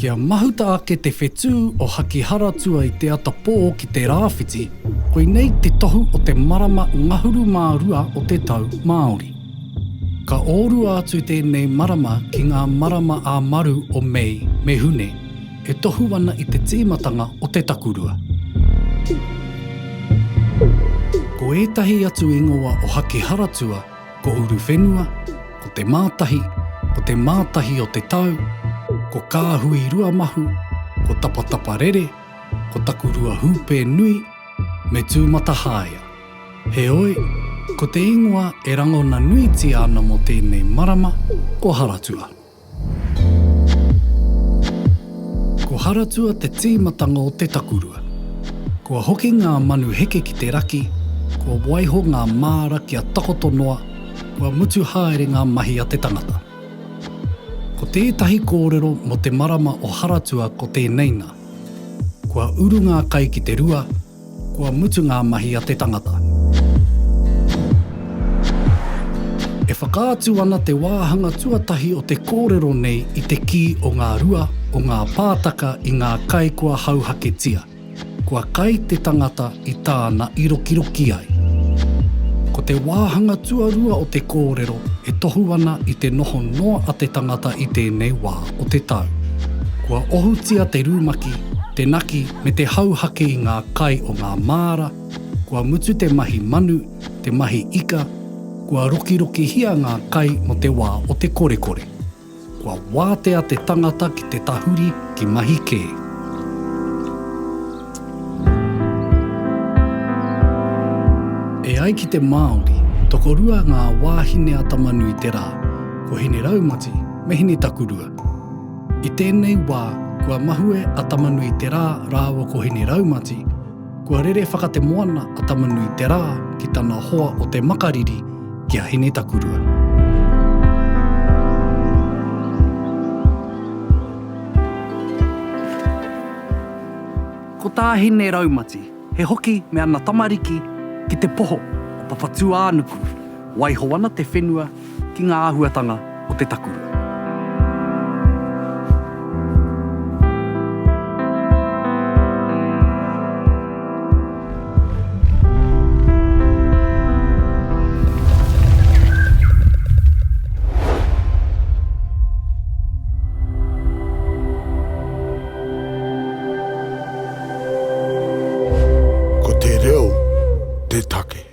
Kia mahuta ake te whetū o Hakiharatua i te ata pō ki te rāwhiti, koinei te tohu o te marama ngahuru mā rua o te tau Māori. Ka ōrua atu tēnei marama ki ngā marama ā-maru o Mei me Hune, e tohu ana i te tīmatanga o te takurua. Ko ētahi atu ingoa o Hakiharatua Ko Uruwhenua, ko Te Mātahi, ko Te Mātahi o te Tau, ko Kāhui Ruamahu, ko Tapataparere, ko Takurua Hūpē Nui, me Tūmatahaea. Heoi, ko te ingoa e rangona nuitia ana mō tēnei marama, ko Haratua. Ko Haratua te tīmatanga o te takurua. Kua hoki ngā manu heke ki te raki, kua waiho ngā māra kia takoto noa, kua mutu haere ngā mahi a te tangata. Ko tētahi kōrero mō te marama o Haratua ko tēnei nā. Kua uru ngā kai ki te rua, Kua mutu ngā mahi a te tangata. E whakaatu ana te wāhanga tuatahi o te kōrero nei i te kī o ngā rua, o ngā pātaka i ngā kai kua hauhaketia. Kua kai te tangata i tāna i rokiroki ai. Ko te wāhanga tuarua o te kōrero e tohu ana i te noho noa a te tangata i tēnei wā o te tau. Kua ohutia te rumaki, te naki me te hauhake i ngā kai o ngā māra, kua mutu te mahi manu, te mahi ika, kua rokirokihia ngā kai mō te wā o te korekore. Kua wātea te tangata ki te tahuri ki mahi kē. E ai ki te Māori, tokorua ngā wāhine a Tamanuiterā, ko Hineraumati me Hinetakurua. I tēnei wā, kua mahue a Tamanuiterā rāua ko Hineraumati, kua rere whakatemoana a Tamanuiterā ki tana hoa o te makariri, ki a Hinetakurua. Ko tā Hineraumati, he hoki me ana tamariki ki te poho o Papatūānuku, waiho ana te whenua ki ngā āhuatanga o te takurua. Ko te reo te take.